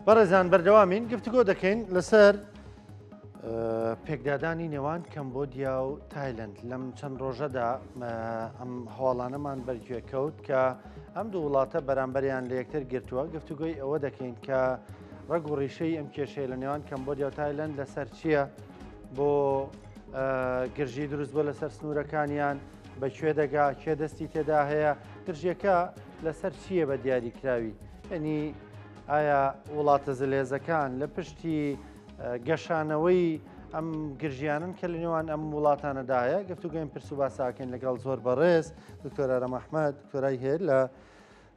بەڕێزان بەردەوامین گفتوگۆ دەکەین لەسەر پێکدادانی نێوان کەمبۆدیا و تایلند لەم چەند ڕۆژەدا ئەم هەواڵانەمان بەرگوێ کەوت کە ئەم دوو وڵاتە بەرامبەریان لە یەکتر گرتووە گفتوگۆی ئەوە دەکەین کە ڕەگ و ڕیشەی ئەم کێشەیە لە نێوان کەمبۆدیا و تایلند لەسەر چییە بۆ گرژی دروست بۆ لەسەر سنوورەکانیان بە کوێ دەگا کێ دەستی تێدا هەیە گرژیەکە لەسەر چییە بە دیاریکراوی یعنی ئایا وڵاتە زلێزەکان لە پشتی گەشانەوەی ئەم گرژیانن کە لە نێوان ئەم وڵاتانەدایە گفتوگەین پرس و باساکەین لەگەڵ زۆر بەڕێز دکتۆر ئارام ئەحمەد دکتۆرای هەیە لە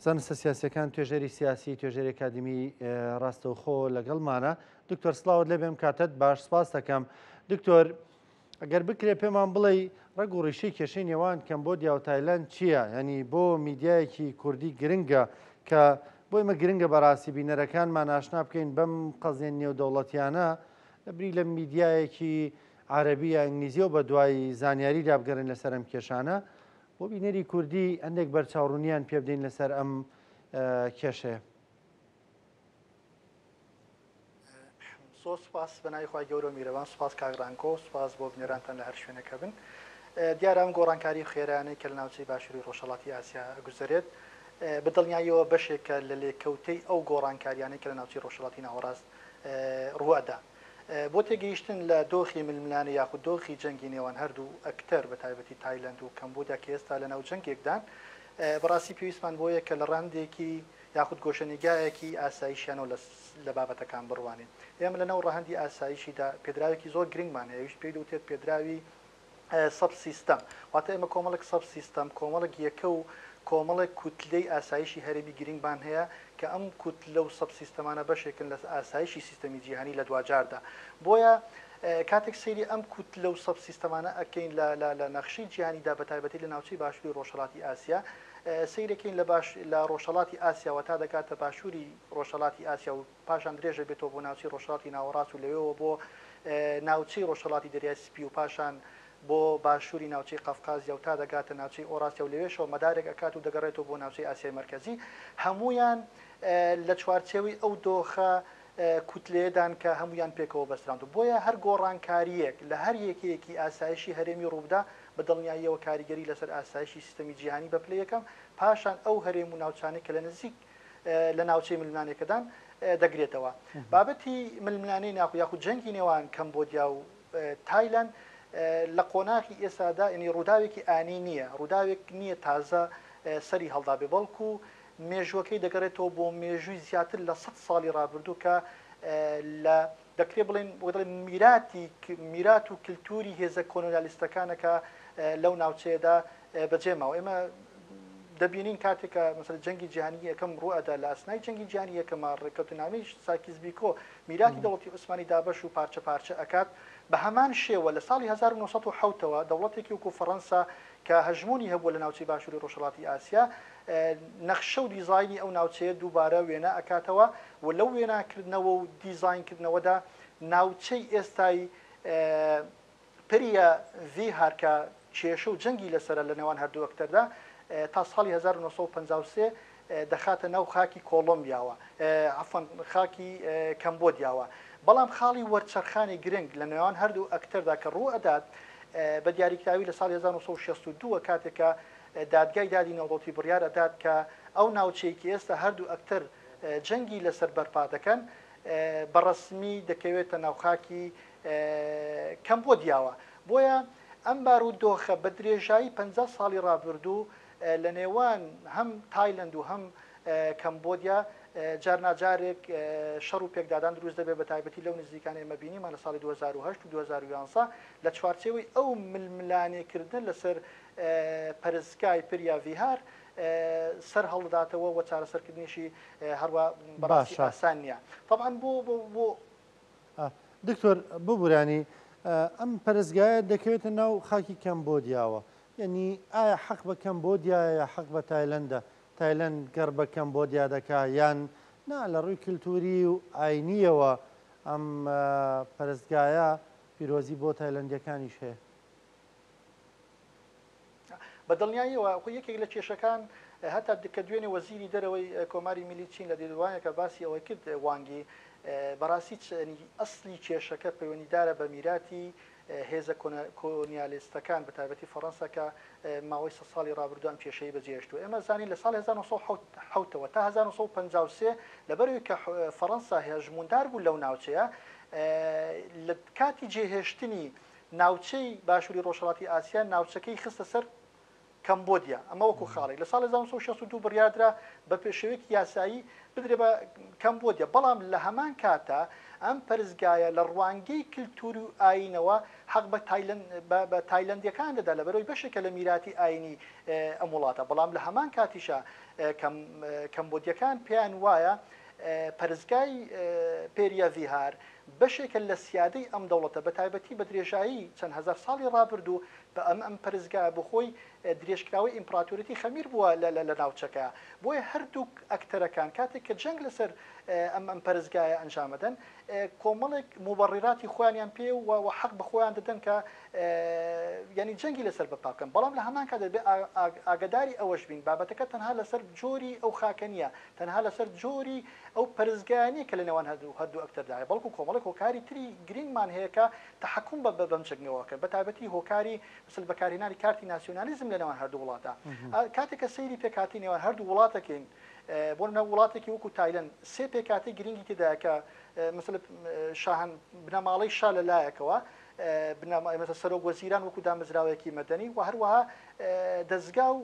زانستە سیاسەکان توێژەری سیاسی توێژەری ئەکادیمی ڕاستەوخۆ لەگەڵمانە دکتۆر سڵاوت لێ بێم کاتت باش سپاس دەکەم دکتۆر ئەگەر بکرێ پێمان بڵێی ڕەگ و ڕیشەی کێشەی نێوان کەمبۆدیا و تایلەند چییە؟ یانی بۆ میدیایەکی کوردی گرنگە کە بۆ ئێمە گرنگە بەڕاستی بینەرەکانمان ئاشنا بکەین بەم قەزیە نێودەوڵەتیانە لەبری لە میدیایەکی عەرەبی یا ئینگلیزیەوە بەدوای زانیاریدا بگەڕێن لەسەر ئەم کێشانە بۆ بینەری کوردی هەندێک بەرچاوڕوونیان پێ بدەین لەسەر ئەم کێشەیە. زۆر سوپاس بە ناوی خوای گەورە و میرەبان سوپاس کاک ڕانکۆ سوپاس بۆ بینەرانتان لە هەر شوێنێک هەبن دیارە ئەم گۆڕانکاری خێرانەی کە لە ناوچەی باشووری ڕۆژهەڵاتی ئاسیا گوزەرێت بە دڵنیاییەوە بەشێکە لە لێکەوتەی ئەو گۆڕانکاریانەی کە لە ناوچەی ڕۆژهەڵاتی ناوەڕاست ڕووئەدا بۆ تێگەیشتن لە دۆخی ململانێ یاخود دۆخی جەنگی نێوان هەردوو ئەکتەر بە تایبەتی تایلەند و کەمبۆدیا کە ئێستا لەناو جەنگێکدان بەڕاستی پێویستمان بۆیە کە لە ڕەهەندێکی یاخود گۆشەنیگایەکی ئاسایشیانەوە لە لە بابەتەکان بڕوانین. ئێمە لەناو ڕەهەندی ئاسایشیدا پێدراوێکی زۆر گرنگمان هەیە، ئەویش پێی دەوترێت پێدراوی sub system. واتە ئێمە کۆمەڵێک sub system، کۆمەڵێک یەکە و کۆمەڵێک کوتلەی ئاسایشی هەرێمی گرنگمان هەیە کە ئەم کوتلە و sub system انە بەشێکن لە ئاسایشی سیستەمی جیهانی لە دواجاردا. بۆیە کاتێک سەیری ئەم کوتلە و sub system انە ئەکەین لە لە لە نەخشەی جیهانیدا بەتایبەتی لە ناوچەی باشووری ڕۆژهەڵاتی ئاسیا، سەیرەکەین لە باش لە ڕۆژهەڵاتی ئاسیاوە تا دەگاتە باشووری ڕۆژهەڵاتی ئاسیا و پاشان درێژە بێتەوە بۆ ناوچەی ڕۆژهەڵاتی ناوەڕاست و لەوێوە بۆ ناوچەی ڕۆژهەڵاتی دەریای سپی و پاشان بۆ باشووری ناوچەی قەفقازیا و تا دەگاتە ناوچەی ئۆراسیا و لەوێشەوە مەدارێک ئەکات و دەگەڕێتەوە بۆ ناوچەی ئاسیای مەرکەزی هەموویان لە چوارچێوەی ئەو دۆخە کوتلەیەدان کە هەموویان پێکەوە بەستراون بۆیە هەر گۆڕانکارییەک لە هەر یەکەیەکی ئاسایشی هەرێمی ڕووبدا بە دڵنیاییەوە کاریگەری لەسەر ئاسایشی سیستەمی جیهانی بە پلەی یەکەم، پاشان ئەو هەرێم و ناوچانەی کە لە نزیک لە ناوچەی ململانێکەدان دەگرێتەوە. بابەتی ململانێی ناخۆ یاخود جەنگی نێوان کەمبۆدیا و تایلەند لە قۆناغی ئێستادا یەنی ڕووداوێکی ئانی نییە، ڕووداوێک نییە تازە سەری هەڵدابێ، بەڵکو مێژووەکەی دەگەڕێتەوە بۆ مێژووی زیاتر لە سەد ساڵی ڕابردوو کە لە دەکرێ بڵێین وەک دەڵێن میراتی میرات و کلتوری هێزە کۆلۆنیالیستەکانە کە لەو ناوچەیەدا بەجێ ماوە. ئێمە دەبینین کاتێک کە مەسەلەن جەنگی جیهانی یەکەم ڕووئەدا لە ئەسنای جەنگی جیهانی یەکەمە ڕێککەوتنامەی سایکس بیکۆ میراتی دەوڵەتی عوسمانی دابەش و پارچە پارچە ئەکات بە هەمان شێوە لە ساڵی 1970 ەوە دەوڵەتێکی وەکو فەڕەنسا کە هەژموونی هەبووە لە ناوچەی باشووری ڕۆژهەڵاتی ئاسیا نەخشە و دیزاینی ئەو ناوچەیە دووبارە وێنا ئەکاتەوە و لەو وێناکردنەوە و دیزاینکردنەوەدا ناوچەی ئێستای پریا ڤیهار کە کێشە و جەنگی لەسەرە لە نێوان هەردوو ئەکتەردا تا ساڵی 1953 دەخاتە ناو خاکی کۆڵۆمبیاوە عەفوەن خاکی کەمبۆدیاوە بەڵام خاڵی وەرچەرخانی گرنگ لە نێوان هەردوو ئەکتەردا کە ڕوو ئەدات بە دیاریکراوی لە ساڵی 1962 کاتێک کە دادگای دادی نێودەوڵەتی بڕیار ئەدات کە ئەو ناوچەی کە ئێستا هەردوو ئەکتەر جەنگی لەسەر بەرپا دەکەن بە ڕەسمی دەکەوێتە ناو خاکی کەمبۆدیاوە. بۆیە ئەم بارودۆخە بە درێژایی 50 ساڵی ڕابردوو لە نێوان هەم تایلەند و هەم کەمبۆدیا جارناجارێک شەڕ و پێکدادان دروست دەبێت بە تایبەتی لەو نزیکانە ئێمە بینیمان لە ساڵی 2008 و 2011 لە چوارچێوەی ئەو ململانێکردنە لەسەر پەرستگای پریا ڤیهار سەر هەڵدەداتەوە و چارەسەرکردنیشی هەروا بەڕاستی باشە. ئاسان نییە تەبعەن بۆ بۆ بۆ دکتۆر ببورانی ئەم پەرستگایە دەکەوێتە ناو خاکی کەمبۆدیاوە یعنی ئایا حەق بە کەمبۆدیایە یا حەق بە تایلەندە تایلەند گەڕ بە کەمبۆدیا دەکا یان نا لە ڕووی کلتوری و ئاینیەوە ئەم پەرستگایە پیرۆزی بۆ تایلەندیەکانیش هەیە؟ بە دڵنیاییەوە خۆ یەکێک لە کێشەکان هەتا کە دوێنێ وەزیری دەرەوەی کۆماری میلی چین لە دیدوانێکە باسی ئەوەی کرد وانگی بەڕاستی ئەسلی کێشەکە پەیوەندیدارە بە میراتی هێزە کۆنیالیستەکان بە تایبەتی فەڕەنسا کە ماوەی سە ساڵی ڕابردوو ئەم کێشەی بەجێهێشتووە. ئێمە زانین لە ساڵی 1907 ەوە تا 1953 لەبەرئەوەی کە فەڕەنسا هەژمووندار بوو لەو ناوچەیە لە کاتی جێهێشتنی ناوچەی باشووری ڕۆژهەڵاتی ئاسیا ناوچەکەی خستە سەر کەمبۆدیا، ئەمە وەکو خاڵێک. لە ساڵی 1962 بڕیاردرا بە شێوەیەکی یاسایی بدرێ بە کەمبۆدیا، بەڵام لە هەمان کاتا ئەم پەرستگایە لە ڕوانگەی کلتوری و ئایینەوە حەق بە بە تایلەندییەکان دەدا لەبەرئەوەی بەشێکە لە میراتی ئایینی ئەم وڵاتە، بەڵام لە هەمان کاتیشا کەمبۆدییەکان پێیان وایە پەرستگای پێریا ڤیهار بەشێکە لە سیادەی ئەم دەوڵەتە بە تایبەتی بە درێژایی چەند هەزار ساڵی ڕابردوو بە ئەم ئەم پەرستگایە بۆ خۆی درێژکراوەی ئیمپڕاتۆریەتی خەمیر بووە لە لە ناوچەکە. بۆیە هەردووک ئەکتەرەکان کاتێک کە جەنگ لەسەر ئەم ئەم پەرستگایە ئەنجامەدەن کۆمەڵێک موبەڕیراتی خۆیانیان پێ و و حەق بە خۆیان دەدەن کە یانی جەنگی لەسەر بەپا بکەن. بەڵام لە هەمان کات دەبێ ئاگەداری ئەوەش بین بابەتەکە تەنها لەسەر جۆری ئەو خاکە نییە، تەنها لەسەر جۆری ئەو پەرستگایە نییە کە لە نێوان هەردوو هەردوو ئەکتەردا هەیە، بەڵکو کۆمەڵێک هۆکاری تری گرینگمان هەیە کە تەحەکوم بە بەم جەنگەوە ئەکەن، بە تایبەتی هۆکاری مەسەل بەکارهێنانی کارتی ناسیۆنالیزم لە نێوان هەردوو وڵاتدا. کاتێک کە سەیری پێکهاتەی نێوان هەردوو وڵات دەکەین، بۆ نمونە وڵاتێکی وەکو تایلەند سێ پێکهاتەی گرینگی تێدایە کە مەسەل شاهان بنەماڵەی شا لە لایەکەوە، بنەما مەسەل سەرۆک وەزیران وەکو دامەزراوەیەکی مەدەنی و هەروەها دەزگا و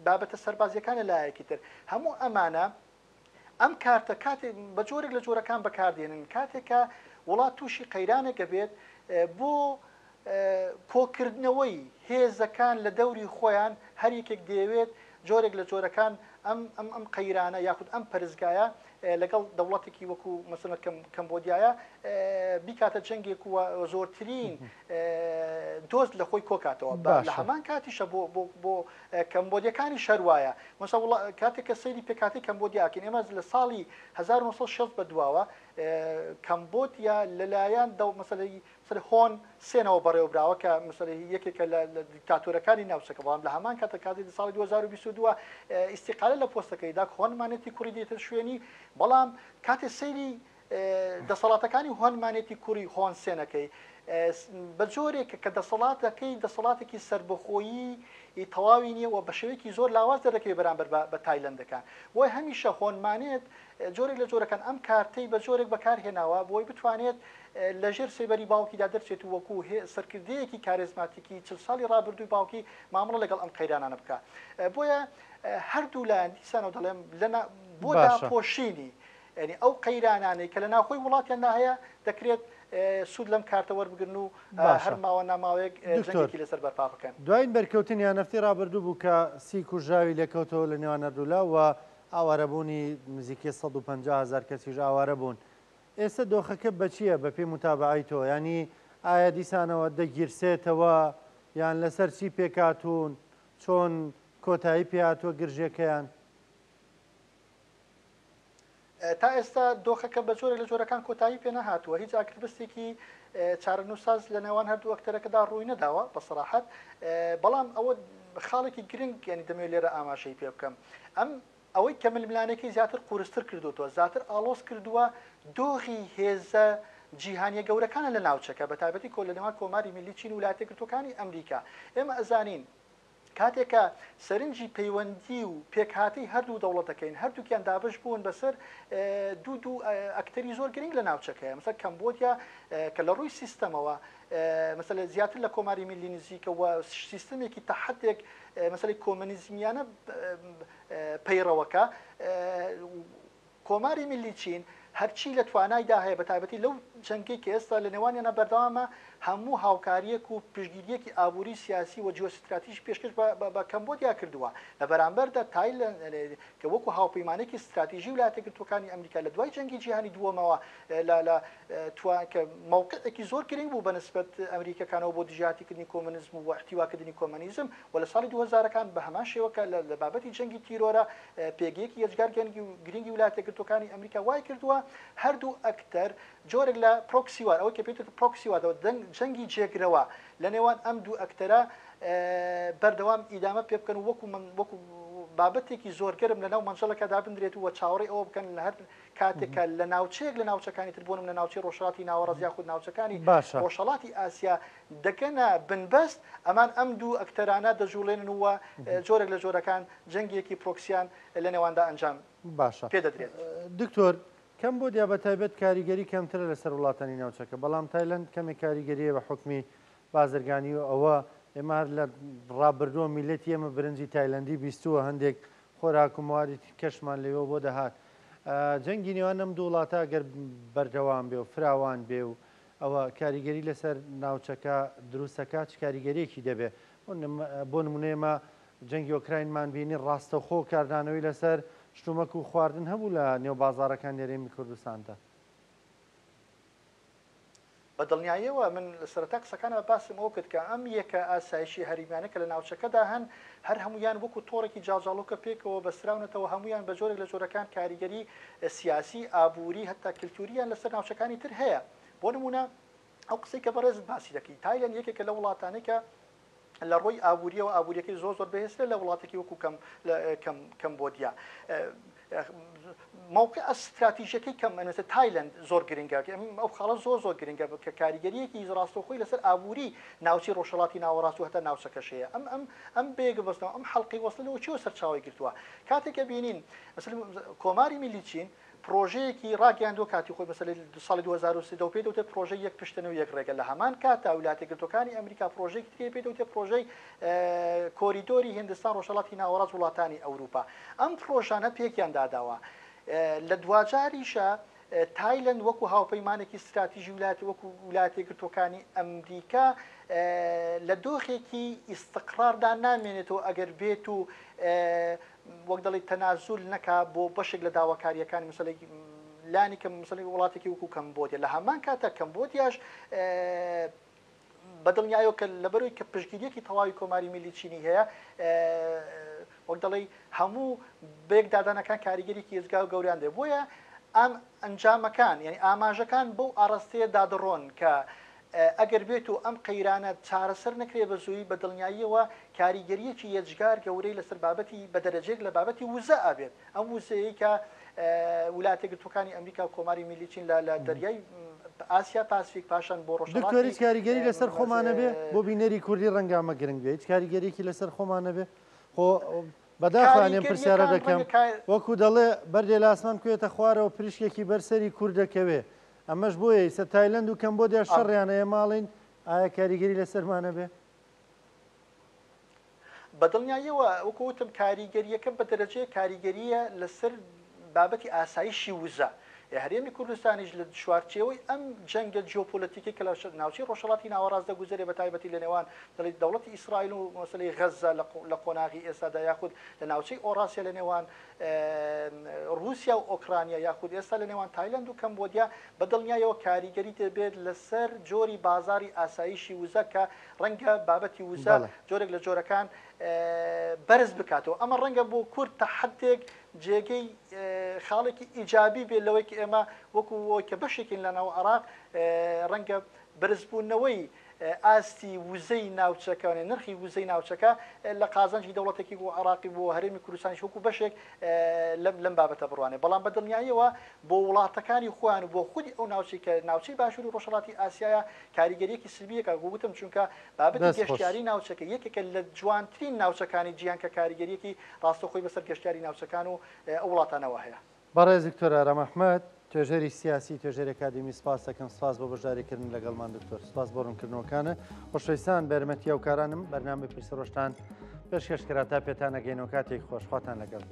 بابەتە سەربازیەکان لە لایەکی تر. هەموو ئەمانە ئەم کارتە کاتێ بە جۆرێک لە جۆرەکان بەکاردێنن کاتێک کە وڵات تووشی قەیرانێک ئەبێت بۆ کۆکردنەوەی هێزەکان لە دەوری خۆیان هەر یەکێک دەیەوێت جۆرێک لە جۆرەکان ئەم ئەم ئەم قەیرانە یاخود ئەم پەرستگایە لەگەڵ دەوڵەتێکی وەکو مەسەلەن کەمبۆدیایە بیکاتە جەنگێک و زۆرترین دۆست لە خۆی کۆکاتەوە لە هەمان کاتیشە بۆ بۆ بۆ کەمبۆدیەکانیش هەر وایە. مەسەڵەن وڵا کاتێک کە سەیری پێکهاتەی کەمبۆدیا ئەکەین ئێمە لە ساڵی 1960 بە دواوە کەمبۆدیا لەلایەن دەو مەسەلەی مەسەلەی هۆن سێنەوە بەڕێوەبراوە کە مەسەلەی یەکێکە لە دیکتاتۆرەکانی ناوچەکە بەڵام لە هەمان کاتە کاتێک لە ساڵی 2022 ئیستیقالە لە پۆستەکەی دا هۆن مانێتی کوڕی دێتە شوێنی بەڵام کاتێ سەیری دەسەڵاتەکانی هۆن مانێتی کوڕی هۆن سێنەکەی بە جۆرێک کە دەسەڵاتەکەی دەسەڵاتێکی سەربەخۆیی تەواوی نییە و بە شێوەیەکی زۆر لاواز دەردەکەوێت بەرامبەر بە تایلەندەکان. بۆیە هەمیشە هۆن مانێت جۆرێک لە جۆرەکان ئەم کارتەی بە جۆرێک بەکارهێناوە بۆی بتوانێت لەژێر سێبەری باوکیدا دەرچێت و وەکو سەرکردەیەکی کارێزماتیکی 40 ساڵی ڕابردووی باوکی مامەڵە لەگەڵ ئەم قەیرانانە بکا. بۆیە هەردوو لایەن دیسانەوە دەڵێم بۆ داپۆشینی یانی ئەو قەیرانانەی کە لە ناوخۆی وڵاتیاندا هەیە دەکرێت سوود لەم کارتە وەربگرن و هەر ماوە ناماوەیەک جەنگێکی لەسەر بەرپا بکەن. دوایین بەرکەوتنیان هەفتەی ڕابردوو بوو کە سی کوژراوی لێکەوتەوە لە نێوان هەردوولا و ئاوارەبوونی نزیکەی 150 هەزار کەسیش ئاوارە بوون. ئێستا دۆخەکە بە چییە بەپێی موتابەعەی تۆ؟ یانی ئایا دیسانەوە دەگیرسێتەوە یان لەسەر چی پێکهاتوون؟ چۆن کۆتایی پێهاتووە گرژیەکەیان؟ تا ئێستا دۆخەکە بە جۆرێک لە جۆرەکان کۆتایی پێ نەهاتووە، هیچ ئاگربەستێکی چارەنووسساز لە نێوان هەردوو ئەکتەرەکەدا ڕووی نەداوە بە سەراحەت، بەڵام ئەوە خاڵێکی گرنگ یانی دەمەوێت لێرە ئاماژەی پێ بکەم ئەم ئەوەی کە ململانێکەی زیاتر قورستر کردووەتەوە، زیاتر ئاڵۆز کردووە دۆخی هێزە جیهانیە گەورەکانە لە ناوچەکە بە تایبەتی کۆ لە نێوان کۆماری میللی چین و ویلایەتە یەکگرتووەکانی ئەمریکا. ئێمە ئەزانین کاتێک کە سەرنجی پەیوەندی و پێکهاتەی هەردوو دەوڵەت دەکەین، هەردووکیان دابەش بوون بەسەر دوو دوو ئەکتەری زۆر گرنگ لە ناوچەکەیە. مەسەلەن کەمبۆدیا کە لە ڕووی سیستەمەوە مەسەلەن زیاتر لە کۆماری میللی نزیکە و سیستەمێکی تا حدێک مەسەلەی کۆمەنیزمیانە پەیڕەوەکە، کۆماری میللی چین هەرچی لە توانایدا هەیە بە تایبەتی لەو جەنگەی کە ئێستا لە نێوانیانە بەردەوامە هەموو هاوکارییەک و پشتگیرییەکی ئابووری سیاسی و جیۆستراتیژی پێشکەش بە کەمبۆدیا کردووە. لە بەرامبەردا تایلەند کە وەکو هاوپەیمانێکی ستراتیژی ولایەتە یەکگرتووەکانی ئەمریکا لە دوای جەنگی جیهانی دووەمەوە لە لە کە مەوقعێکی زۆر گرنگ بوو بە نسبەت ئەمریکەکانەوە بۆ دژایەتیکردنی کۆمۆنیزم و ئیحتیواکردنی کۆمەنیزم و لە ساڵی دووهەزارەکان بە هەمان شێوە کە لە بابەتی جەنگی تیرۆرە پێگەیەکی یەجگار گرنگی ولایەتە یەکگرتووەکانی ئەمریکا وای کردووە هەردوو ئەکتەر جۆرێک لە proxy war ئەوەی کە پێی دەوترێت proxy war جەنگی جێگرەوە لە نێوان ئەم دوو ئەکتەرە. بەردەوام ئیدامە پێ بکەن و وەکو وەکو بابەتێکی زۆر گەرم لەناو مەنجەڵەکە دابندرێت و چاوەڕێی ئەوە بکەن لە هەر کاتێک کە لە ناوچەیەک لە ناوچەکانی تر بۆنم لە ناوچەی ڕۆژهەڵاتی ناوەڕاست یاخود ناوچەکانی باشە. ڕۆژهەڵاتی ئاسیا دەگەنە بنبەست، ئەمان ئەم دوو ئەکتەرانە دەجوڵێنن و جۆرێک لە جۆرەکان جەنگێکی پرۆکسیان لە نێواندا ئەنجام باشە پێ دەدرێت. دکتۆر، کەمبۆدیا بە تایبەت کاریگەری کەمترە لەسەر وڵاتانی ناوچەکە، بەڵام تایلەند کەمێک کاریگەرییە بە حوکمی بازرگانی و ئەوە ئێمە هەر لە ڕابردووە میللەتی ئێمە برنجی تایلەندی بیستووە هەندێک خۆراک و موادی کەشمان لەوێوە بۆ دەهات. جەنگی نێوان ئەم دوو وڵاتە گەر بەردەوام بێ و فراوان بێ و ئەوە کاریگەری لەسەر ناوچەکە دروست دەکات چ کاریگەریەکی دەبێ؟ بۆ نمونە ئێمە جەنگی ئۆکراینمان بینی ڕاستەوخۆ کاردانەوەی لەسەر شتومەک و خواردن هەبوو لە نێو بازاڕەکانی هەرێمی کوردستاندا. بە دڵنیاییەوە من لە سەرەتای قسەکانمە باسم ئەوە کرد کە ئەم یەکە ئاسایشی هەریمیانە کە لە ناوچەکەدا هەن هەر هەموویان وەکو تۆڕێکی جاڵجاڵۆکە پێکەوە بەستراونەتەوە هەموویان بە جۆرێک لە جۆرەکان کاریگەری سیاسی، ئابووری هەتا کلتوریان لەسەر ناوچەکانی تر هەیە. بۆ نموونە ئەو قسەی کە بەڕێزت باسی دەکەی تایلەند یەکێکە لەو وڵاتانەی کە لە ڕووی ئابووریەوە ئابووریەکەی زۆر زۆر بەهێزترە لە وڵاتێکی وەکو کەم کەم کەمبۆدیا. مەوقع ستراتیژەکەی کەم ئەنوێتە تایلەند زۆر گرنگە ئەو خاڵە زۆر زۆر گرنگە کە کاریگەریەکی ڕاستەوخۆی لەسەر ئابووری ناوچەی ڕۆژهەڵاتی ناوەڕاست و هەتا ناوچەکەش هەیە ئەم ئەم ئەم بەیەک بەستنەوە ئەم حەڵقەی وەسڵ لەوە چیەوە سەرچاوەی گرتووە کاتێک ئەبینین مەسەلەن کۆماری میللی چین پڕۆژەیەکی ڕاگەیاندووە کاتی خۆی مەسەلەی ساڵی 2013 و پێی دەوترێت پڕۆژەی یەک پشتێنە و یەک ڕێگە لە هەمان کاتدا ویلایەتە یەکگرتووەکانی ئەمریکا پڕۆژەیەکی تری پێی دەوترێت پڕۆژەی کۆریدۆری هیندستان ڕۆژهەڵاتی ناوەڕاست وڵاتانی ئەوروپا ئەم پڕۆژانە پێکیان داداوە لە دواجاریشە تایلەند وەکو هاوپەیمانێکی ستراتیژی ویلایەتی وەکو ویلایەتە یەکگرتووەکانی ئەمریکا لە دۆخێکی ئیستقراردا نامێنێتەوە ئەگەر بێت و وەک دەڵێی تەنازول نەکا بۆ بەشێک لە داواکارییەکانی مەسەلەی لانی کەم مەسەلەی وڵاتێکی وەکو کەمبۆدیا لە هەمان کاتە کەمبۆدیاش بە دڵنیایەوە کە لەبەرەوەی کە پشتگیریەکی تەواوی کۆماری میللی چینی هەیە وەک دەڵێی هەموو بێکدادانەکان کاریگەریکی ئێجگار گەوریان دێ بۆیە ئەم ئەنجامەکان یعنی ئاماژەکان بەو ئاڕاستەیە دادڕۆن کە ئەگەر بێت و ئەم قەیرانە چارەسەر نەکرێت بە زوویی بە دڵنیاییەوە کاریگەرییەکی یەجگار گەورەی لەسەر بابەتی بە دەرەجەیەک لە بابەتی وزە ئەبێت ئەم وزەیەی کە ولایەتە یەکگرتووەکانی ئەمریکا و کۆماری میللی چین لە لە دەریای ئاسیا پاسفیک پاشان بۆ دکتۆر ڕۆژهەڵاتی هیچ کاریگەری لەسەر خۆمان نەبێ بۆ بینەری کوردی ڕەنگە ئەمە گرنگ بێ هیچ کاریگەریەکی لەسەر خۆمان نەبێ خۆ بەداخەوە ئەم پرسیارە کاریگەریەکان دەکەم ڕەنگە کا وەکو دەڵێ بەردێ لە ئاسمان بکەوێتە خوارەوە پریشکێکی بەر سەری کورد دەکەوێ ئەمەش بۆیە ئیستا تایلەند و کەمبۆدیا شەڕیان هەیە ماڵین ئایا کاریگەری لەسەرمان هەبێ؟ بەدڵنیاییەوە وەکو وتم کاریگەرییەکە بە دەرەجەیەک کاریگەرییە لەسەر بابەتی ئاسایشی وزە. هەرێمی کوردستانیش لە چوارچێوەی ئەم جەنگە جیۆپۆلەتیکەی کە لە ناوچەی ڕۆژهەڵاتی ناوەڕاست دەگوزەرێ بە تایبەتی لە نێوان دەڵێی دەوڵەتی ئیسرائیل و مەسەلەی غەززە لە قۆناغی ئێستادا یاخود لە ناوچەی ئۆراسیا لە نێوان ڕووسیا و ئۆکرانیا یاخود ئێستا لە نێوان تایلەند و کەمبۆدیا بە دڵنیایەوە کاریگەری دەبێت لەسەر جۆری بازاڕی ئاسایشی وزە کە ڕەنگە بابەتی وزە جۆرێک لە جۆرەکان بەرز بکاتەوە. ئەمە ڕەنگە بۆ کورد تا حەدێک جێگەی خاڵێکی ئیجابی بێت لەوەی کە ئێمە وەکو ئەوەی کە بەشێکین لە ناو عێراق ڕەنگە بەرزبوونەوەی ئاستی وزەی ناوچەکە نرخی وزەی ناوچەکە لە قازانجی دەوڵەتێکی بۆ عێراقی بۆ هەرێمی کوردستانیش وەکو بەشێک لەم بابەتە بڕوانێ بەڵام بە دڵنیاییەوە بۆ وڵاتەکانی خۆیان و بۆ خودی ئەو ناوچەی کە ناوچەی باشووری ڕۆژهەڵاتی ئاسیایە کاریگەرییەکی سلبییەکە وتم چونکە بابەتی دەست خۆش. گەشتیاری ناوچەکە یەکێکە لە جوانترین ناوچەکانی جیهان کە کاریگەرییەکی ڕاستەوخۆی بەسەر گەشتیاری ناوچەکان و ئەو وڵاتانەوە هەیە. بەڕێز دکتۆر ئارام ئەحمەد، توێژەری سیاسی، توێژەری ئەکادیمی سپاست دەکەم، سپاس بۆ بەشداری کردن لەگەڵمان دکتۆر، سپاس بۆ ڕوونکردنەوەکانت. خۆشەویستان بە یارمەتی هاوکارانم بەرنامەی پرسە ڕۆژتان پێشکەش کرا تا پێتان ئەگەینەوە کاتێکی خۆش خواتان لەگەڵ.